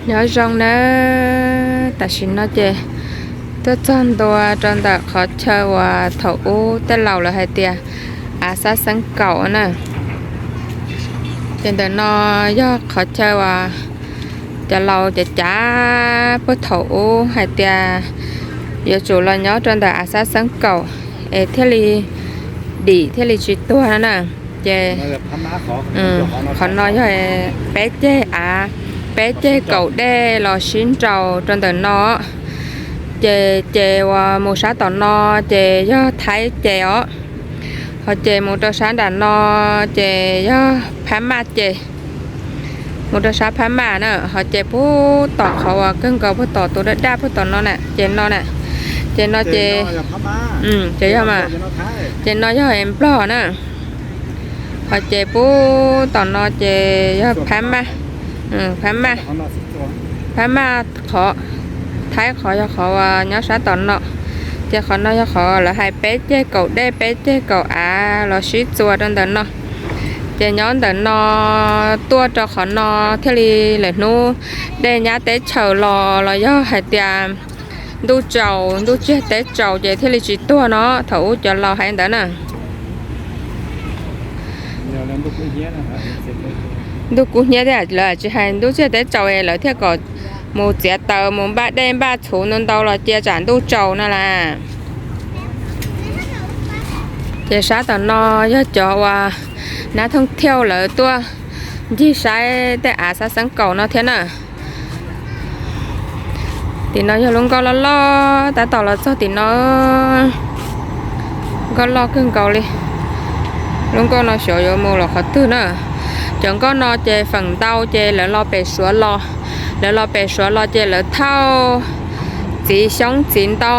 Nyob zoo nawb, tam sim no ces tuaj txog ntua rau ntawm qhov chaw uas thaum ub tej laus lawv hais tias av xab xeeb kaum na. Ces ntawm no yog qhov chaw uas cov laus cav cav puag thaum ub hais tias yuav tsum los nyob rau ntawm av xab xeeb kaum es thiaj li dim thiaj li tsis tuag no na. Ces qhov no yog peb ceg av, peb ceg kaum dej los sib nraus rau ntawm no. Ces ces uas mus sab tom no ces yog Thaib ces os, ho ces mus rau sab nram no ces yog Phab Maj ces, mus rau sab Phab Maj na, ho ces puag tom qhov uas kawg nkaus puag tom tus daj daj puag tom no na, ces no na, ces no ces, ces yog mas, ces no yog Nplog na. Ho ces puag tom no ces yog Phab Maj, Phab Maj, Phab Maj qhov, Thaib qhov yog qhov uas nyob sab tom no. Ces qhov no yog qhov lawv hais peb ceg kaum dej peb ceg kaum av los sib txuas rau ntawm no. Ces nyob ntawm no tuaj rau qhov no thiaj li lawm hnub dej nyab teb chaws los los yog hais tias ntuj tsaus ntuj tsiag teb tsaus ces thiaj li tsis tuag no, thaum ub cov laus hais ntawd na. Ntuj kub hnyiab thiab lawv tsis hais ntuj tsiag teb tsaus es lawv thiaj kom mus txiav taws mus npaj dej npaj txhuv ntau ntau los cia tsam ntuj tsaus no las. Ces sab tom no yog cov uas nab thooj thiauj lawv tuaj ncig saib tej av xab xeeb kaum no thiab na. Tim no yog lub nkoj loj loj tab tom los txog tim no, nkoj loj kawg nkaus li. Lub nkoj no xyov yuav mus los qhov twg na. Cov nkoj no ces feem ntau ces lawv los pem Suav los, lawv los pem Suav los ces lawv thauj txiv xyoob txiv ntoo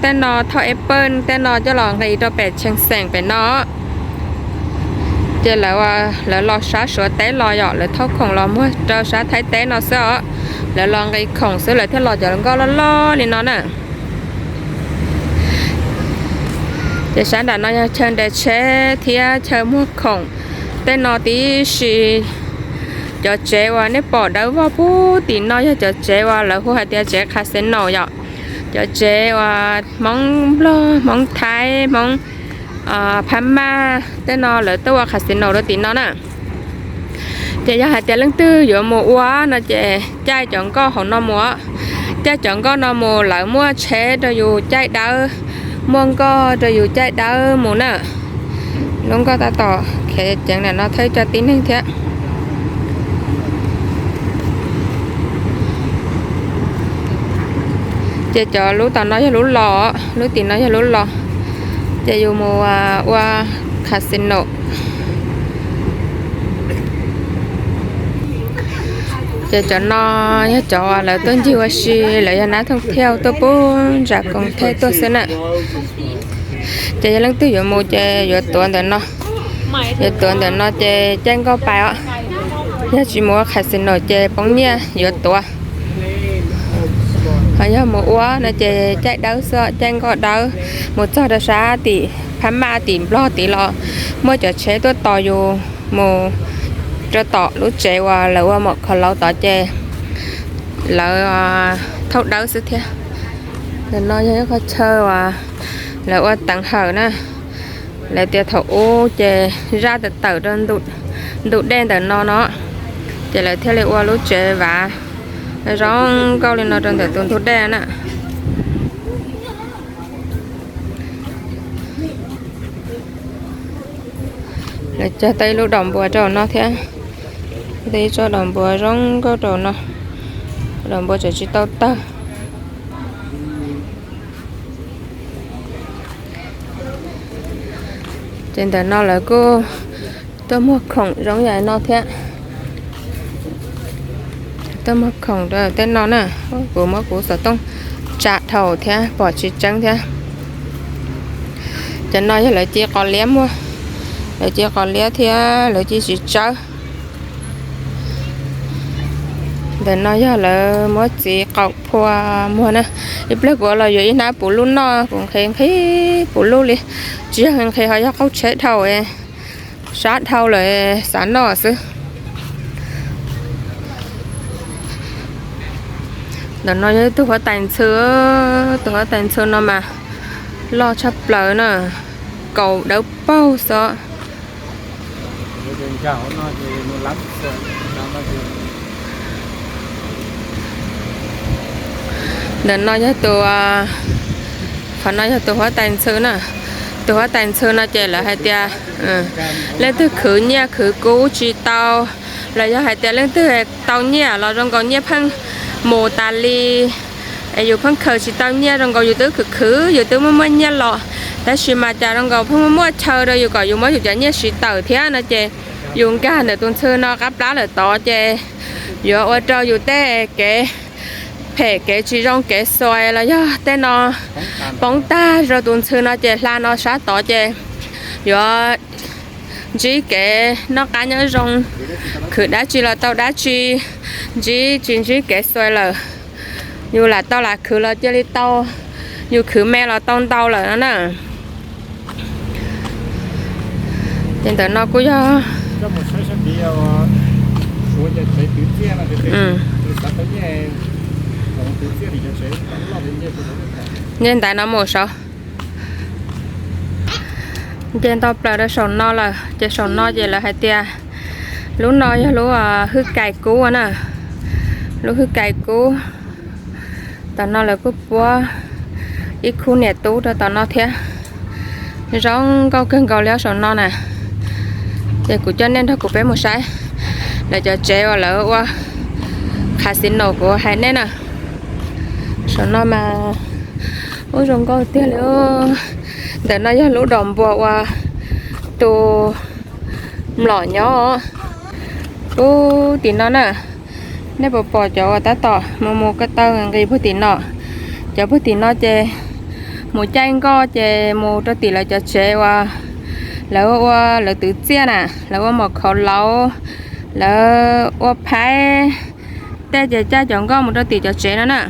tej no, thauj apple tej no coj los nqis rau pem Tshee Xeem pem no. Ces lawv, lawv los sab Suav teb los yom, lawv thauj khoom los muag rau sab Thaib teb no xwb os. Lawv los nqis khoom xwb lawv thiaj los cov nkoj loj loj li no na. Ces sab nram no yog chaw nres tsheb thiab chaw muag khoom tej no tib si. Cov tsev uas nej pom dawb vog puag tim no yog cov tsev uas lawv hu hais tias tsev casino yom. Cov tsev uas Hmoob Nplog, Hmoob Thaib, Hmoob Phab Maj tej no lawv tuaj ua casino rau tim no na. Ces yog hais tias leej twg yuav mus ua no ces caij cov nkoj hauv no mus, caij cov nkoj no mus lawv muaj tsheb rau yus caij dawb, muaj nkoj rau yus caij dawb mus na. Lub nkoj tab tom khiav ceev ntawm no thawj cov tib neeg thiab. Ces cov lub tom no yog lub los, lub tim no yog lub los. Ces yus mus ua casino. Ces cov no yog cov lawv tuaj ncig ua si, lawv yog nab thooj thiauj tuaj puag ntsa koom thej tuaj xwb na. Ces yog leej twg yuav mus ces yuav tuav ntawm no, yuav tuav ntawm no ces caij nkoj pais os. Yog tsis mus ua casino ces poob nyiaj yuav tuav. Ho yog mus ua no ces caij dawb xwb, caij nkoj dawb mus txog rau sab tim Phab Maj tim Nplog tid los muaj cov tsheb tuaj tos yus mus rau tom lub tsev uas lawv ua mom kho laus tod ces lawv thauj dawb xwb thiab. Ntawm no yog ib qhov chaw uas lawv ua teev hawm na. Lawv tias thaum ub ces zaj tawm tawm rau ntu dej ntawm no no, ces lawv thiaj li ua lub tsev vav zoo nkauj li no rau ntawm tus ntug dej na. Lawv cog tau ib lub dos npua rau no thiab, tau ib tsob dos npua zoo nkauj rau no, dos npua tseem tsis tau tawg. Ces ntawm no lawv kuj tuaj muag khoom zoo yam no thiab. Tuaj muag khoom rau tej no na, kuv muab kuv xov tooj tsa dhau thiab pom tsis tseeb thiab. Cov no yog lawv ci qos liab muag, lawv ci qos liab thiab lawv ci txiv tsawb. Ntawm no yog lawv muab txiv qaum phua muag na. Ib pliag kuv los yuav ib hnab puv luj noj, kuv nqhis nqhis puv luj li. Tsis yog nqhis ho yog qaug tsheb dhau, sab dhau lawm xav noj xwb. Ntawm no yog ib tug huab tais ntxhw, tus huab tais ntxhw no mas loj tshaj plaws na, kaus dawb paug xwb. Ntawm no yog tus, qhov no yog tus huab tais ntxhw na. Tus huab tais ntxhw no ces lawv hais tias leej twg khwv nyiaj khwv kub tsis tau, los yog hais tias leej twg tau nyiaj los zoo nkaus nyiaj pheej mus tas li, es yus pheej khaws tsis tau nyiaj, zoo nkaus yus twb khwv khwv yus twb muaj muaj nyiaj los, tab sis mas cas zoo nkaus pheej muaj muaj chaw rau yus kom yus muab yus cov nyiaj siv tawm thiab no ces yus nkag ntawm tus ntxhw no qab plab lawm tod ces yuav ua rau yus tej kev phem kev tsis zoo kev xuas los yog tej no poob tag rau tus ntxhw no ces hla no sab tod ces yuav ntsib kev noj qab nyob zoo, khwv dab tsi los tau dab tsi, ntsib tsis ntsib kev xuas lawm. Yus lam tau lam khwv los cia li tau, yus khwv me los tau ntau lawm no na. Ces ntawm no kuj yog, nce ntaiv no mus saud. Nce nto plaws rau saum no lawm ces saum no ces lawv hais tias lub no yog lub hwj kais kub na, lub hwj kais kub. Tom no lawv kuj puab ib khub niam tub rau tom no thiab. Zoo nkauj kawg nkaus li os saum no na. Ces kuv coj nej nrog kuv peb mus saib lawv cov tsev uas lawv ua casino kuv hais nej na. Saum no mas ub zoo nkauj tiag li. Ntawm no yog lub dom npua uas tus mlom nyob puag tim no na. Nej puas pom cov uas tab tom mus mus ko taw nqis puag tim no? Cov puag tim no ces mus caij nkoj ces mus rau tim lawv cov tsev uas lawv ua lawv twv txiaj na, lawv ua mom khaus laus, lawv ua phaib tej ces caij cov nkoj mus rau tim cov tsev no na.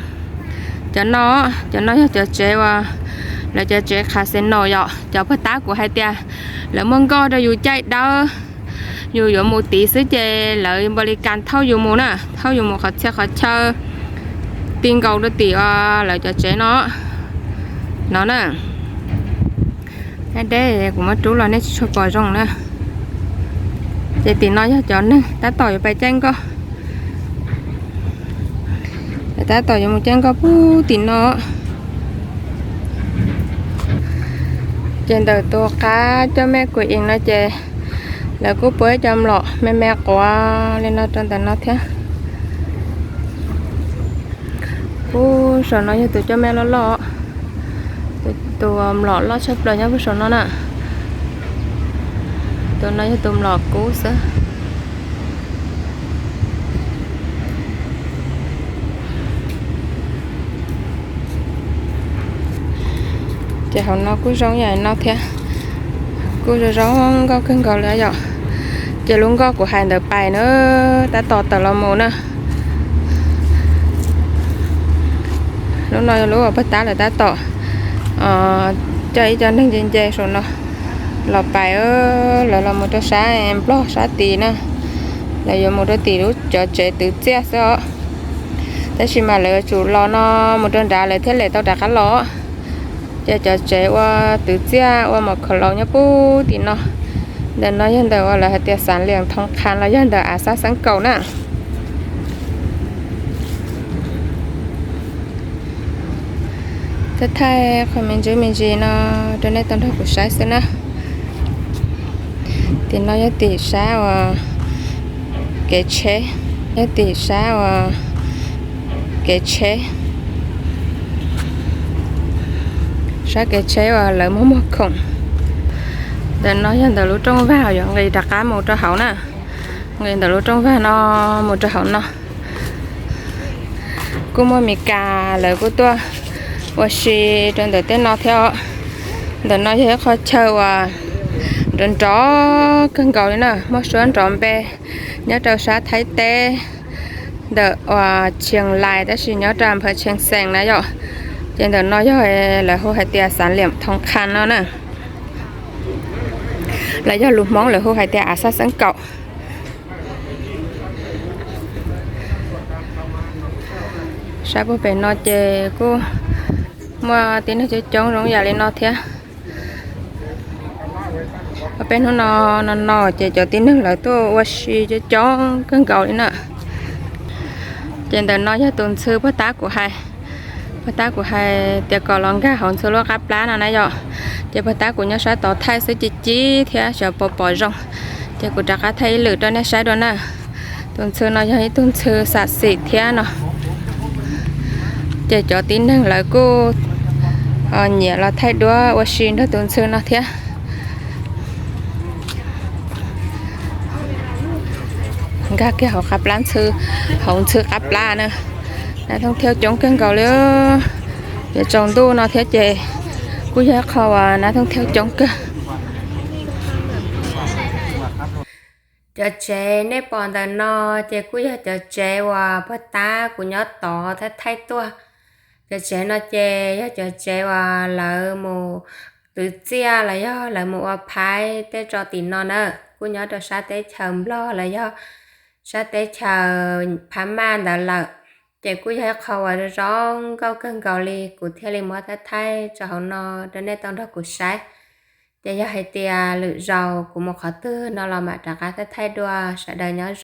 Cov no, cov no yog cov tsev uas lawv cov tsev casino yom. Cov puag tab kuv hais tias lawv muaj nkoj rau yus caij dawb, yus yuav mus tid xwb ces lawv npaum li kas thauj yus mus na, thauj yus mus qhov txhia qhov chaw ti nkaus rau tim lawv cov tsev no, no na. Deb deb kuv muab rub los nej tsis tshua pom zoo na. Ces tim no yog cov neeg tab tom yuav pais caij nkoj, tab tom yuav mus caij nkoj puag tim no. Ces ntawm tus qab coj mej kuv ees no ces lawv kuj puab ib co mlom me me quav li no rau ntawm no thiab. Puag saum no yog tus coj mej loj loj, tus mlom loj tshaj plaws nyob puag saum no na. Tus no yog tus mlom kub xwb. Ces hauv no kuj zoo yam no thiab, kuj zoo zoo nkauj kawg nkaus li yom. Ces lub nkoj kuv hais ntawd pais na, tab tom tawm los mus na. Lub no yog lub uas puag tab lawv tab tom coj ib co neeg nce nce saum no los pais, lawv los mus rau sab Nplog sab tid na. Lawv yuav mus rau tim lub cov tsev twv txiaj xwb os. Tab sis mas lawv yuav tsum los no mus rau nrad lawv thiaj li tau rov qab los. Ces cov tsev ua twv txiaj ua mom khaus laus nyob puag tim no. Ntawm no yog ntawm uas lawv hais tias xav liam thoo qha los yog ntawm av xab xeeb kaum na. Thaij thaij qhov me ntsis me ntsis no rau nej tau nrog kuv saib xwb na. Tim no yog tim sab uas kev tsheb, yog tim sab uas kev tsheb, sab kev tsheb uas lawv muag muag khoom. Ntawm no yog ntawm lub rooj vag yuav nqis rov qab mus rau hauv na. Nqis ntawm lub rooj vag no mus rau hauv no. Kuj muaj Mes Kas lawv kuj tuaj ua si rau ntawm tej no thiab os. Ntawm no yog ib qho chaw uas nrov nrov kawg nkaus li na, muaj suab nrov npe nyob rau sab Thaib teb, ntawm uas Tsheej Lais tab sis nyob rau nphawv Tsheej Xees na yom. Ces ntawm no yog lawv hu hais tias xav liam thoo qha no na, los yog lus Hmoob lawv hu hais tias av xab xeeb kaum. Saib puag pem no ces kuj muaj tib neeg coob coob zoo yam li no thiab. Peb hnub no, no no ces cov tib neeg lawv tuaj ua si coob coob kawg nkaus li na. Ces ntawm no yog tus ntxhw puag ta kuv hais, puag ta kuv hais tias kom los nkag hauv ntxhw lub qab plab no na yom. Ces puag ta kuv nyob sab tod thaij xwb ci ci thiab xyov puas pom zoo, ces kuv rov qab thaij ib lwm rau nej saib dua na. Tus ntxhw no yog ib tug ntxhw xam xim thiab no. Ces cov tib neeg lawv kuj nyiam los thaij duab ua si nrog tus ntxhw no thiab. Nkag kiag hauv qab plab ntxhw, hauv ntxhw qab plab na, nas thooj thiab coob kawg nkaus li. Yuav tsaus ntuj no thiab ces kuj yog ib qho uas nas thooj thiab coob kawg. Cov tsev nej pom ntawm no ces kuj yog cov tsev uas puag ta kuv nyob tod thaij thaij tuaj. Cov tsev no ces yog cov tsev uas lawv mus twv txiaj los yog lawv mus ua phaib tej tso tim no na, kuj nyob rau sab teb chaws Nplog los yog sab teb chaws Phab Maj ntawd lawm. Ces kuj yog ib qho uas zoo nkauj kawg nkaus li, kuv thiaj li muab thaij thaij tso hauv no rau nej tau nrog kuv saib. Ces yog hais tias lwm zaus kuv mus qhov twg no los mam rov qab thaij thaij dua. Sawv daws nyob